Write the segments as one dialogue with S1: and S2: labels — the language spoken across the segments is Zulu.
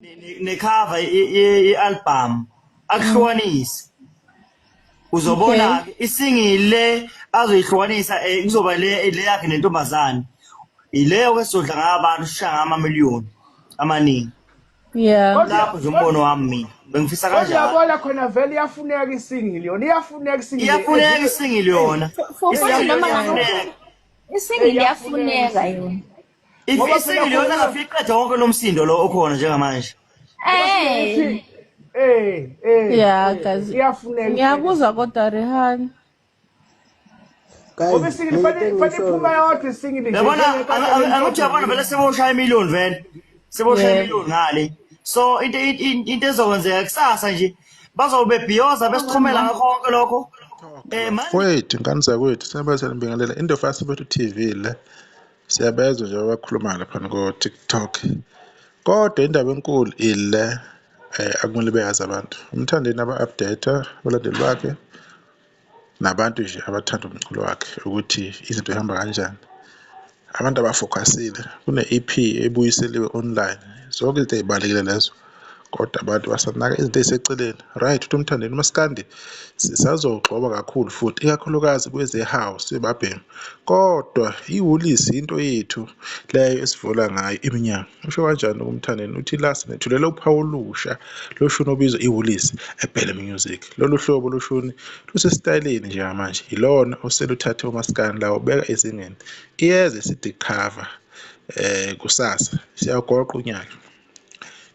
S1: Necover ye-album akuhlukanise, uzobona ke isingle le azoyihlukanisa, kuzoba le yakhe nentombazane, ileyo ke sizodla ngayo abantu, sishaya ngamamiliyoni amaningi. Lapho nje umbono wami mina bengifisa
S2: Kodwa
S1: kanjalo.
S2: Uyabona khona vele iyafuneka isingle yona, iyafuneka isingle.
S1: Iyafuneka isingle yona.
S3: Futhi
S1: Isingle
S3: noma
S1: iyafuneka.
S3: Isingle iyafuneka yona.
S1: If
S2: Ngoba
S1: isingle
S2: phela
S1: yona
S2: khona-
S1: ngafika iqeda wonke lo msindo lo okhona njengamanje.
S3: Eh.
S4: Yeah, guys.
S2: Iyafuneka.
S4: Ngiyakuzwa kodwa, Rehan.
S2: Ngoba
S5: Guys,
S2: isingle
S5: mina
S2: fanele
S5: into
S2: fanele
S5: engishoyo
S2: iphuma yodwa isingle nje.
S1: Yabona,
S2: njengekateni.
S1: angithi uyabona vele seboshaya imiliyoni, vele seboshaya imiliyoni ngale, so into ezokwenzeka kusasa nje, bazobe bebhiyoza besichomela ngakho konke lokho, manje.
S6: Fowethu, ngane zakwethu, siyabe siyanibingelela. Into Fast Bethu TV le. Siyabezwa nje abakhuluma lapha ko TikTok. Kodwa indaba enkulu ile akumele beyazi abantu. Umthandeni aba-update abalandeli bakhe nabantu nje abathanda umculo wakhe ukuthi izinto ihamba kanjani. Abantu abafocusile kune EP ebuyiseliwe online. Zonke izinto ezibalekile lezo. Kodwa abantu basanaka izinto eziseceleni. Right, uthi umthandeni umaskandi sisazogxoba kakhulu futhi ikakhulukazi kweze-house ebabhemu. Kodwa iwulisi into yethu leyo esivula ngayo iminyango. Usho kanjani umthandeni? Uthi la sinethulela uphawu olusha loshuni obizwa iwulisi ebhele music. Lolu hlobo loshuni lusesitayeleni njengamanje, yilona oseluthathe umaskandi lawo beka ezingeni. Iyeza i-CD cover kusasa siyagoqa unyaka.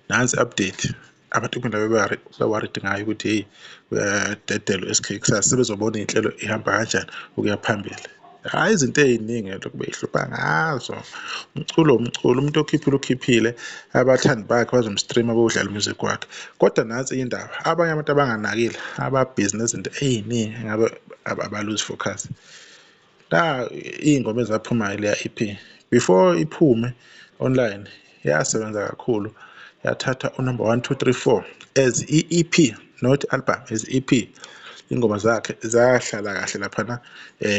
S6: Nansi update abantu kumele babe worried ngayo ukuthi hey, uyadedela u-SK kusasa, sebezobona iy'nhlelo ihamba kanjani ukuya phambili. Hhayi, izinto ey'ningi lokhu beyihlupha ngazo. Umculo umculo, umuntu okhiphile ukhiphile, abathandi bakhe bazomstreama bewudlala umusic wakhe. Kodwa nansi indaba, abanye abantu abanganakile ababhizi nezinto ey'ningi ngabe abalose focus. La iy'ngoma ezaphumayo leya EP before iphume online yasebenza kakhulu, yathatha unumber 1 2 3 4 as i-EP, not album, as EP. Ingoma zakhe zahlala kahle laphana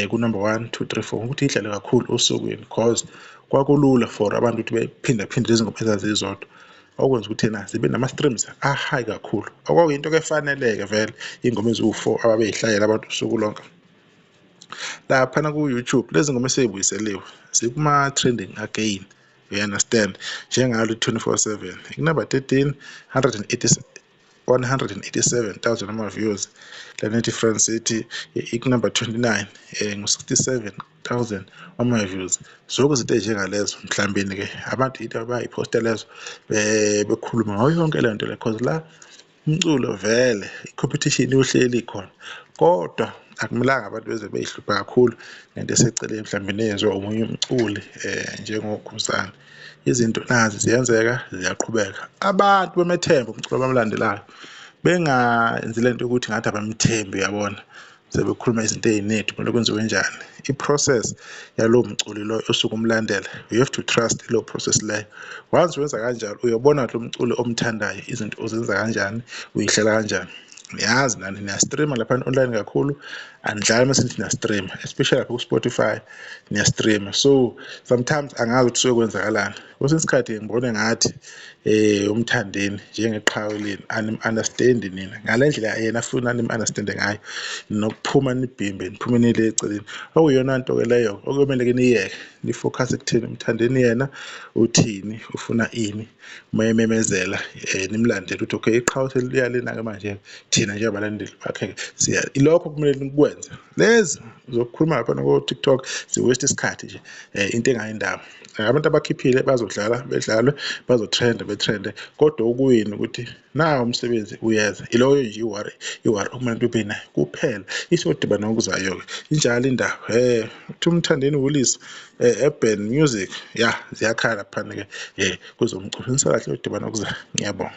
S6: ku number 1 2 3 4 ukuthi idlale kakhulu osukwini, because kwakulula for abantu ukuthi bephinda phinde lezi ngoma ezazizodwa, okwenza ukuthi yena zibe nama-streams a-high kakhulu, okwakuyinto efaneleke vele ingoma eziwu-4 ababeyihlayela abantu usuku lonke laphana ku-YouTube. Lezi ngoma esey'buyiseliwe zikuma-trending again, you understand, njengalo 24/7 ikunumber 13, 180 187,000 ama-views. Lena difference ithi ikunumber 29, ngu-67,000 ama-views. Zonke izinto ey'njengalezo mhlawumbeni-ke abantu into abayiphosta lezo bekhuluma ngayo yonke le nto le, cause la umculo vele i-competition iyohleli ikhona, kodwa akumelanga abantu beze beyihlupha kakhulu ngento eseceleni mhlawumbe neyenziwa omunye umculi njengoKhuzani. Izinto nazi ziyenzeka, ziyaqhubeka, abantu bemethemba umculo abamlandelayo, bengayenzi lento yokuthi ngathi abamthembi, uyabona sebekhuluma izinto ey'ningi, kumele kwenziwe njani. I-process yalowo mculi loyo osuke umlandela, you have to trust leyo process leyo. Once wenza kanjalo, uyobona lo mculi omthandayo izinto uzenza kanjani, uyihlela kanjani. Niyazi nani niyastreama lapha online kakhulu, anidlali mase nithi niyastreama, especially lapha ku-Spotify niyastreama. So sometimes angazi ukuthi suke kwenzakalani kwesinye isikhathi, ngibone ngathi umthandeni njengeqhawe leni anim-understand nina ngale ndlela yena afuna nim-understande ngayo, nokuphuma nibhimbe niphume nile eceleni, okuyiyona nto-ke leyo okumele-ke niyeke, nifocus ekutheni umthandeni yena uthini, ufuna ini. Uma ememezela, nimlandele ukuthi okay, iqhawe seliyalena-ke manje, thina njengabalandeli bakhe-ke siya ilokho kumele nikwenze. Lezi zokukhuluma lapha ko-TikTok zi-waste isikhathi nje, into engayindawo. Abantu abakhiphile bazodlala bedlalwe, bazotrenda betrende, kodwa okuyini ukuthi nawo umsebenzi uyeza. Iloyo nje i-worry okumele ube nayo kuphela. Isodibana okuzayo-ke, injalo indaba. Uthi umthandeni Willis, urban music ya ziyakhala laphana-ke kwezomculo. Nisakahle, yodibana okuzayo, ngiyabonga.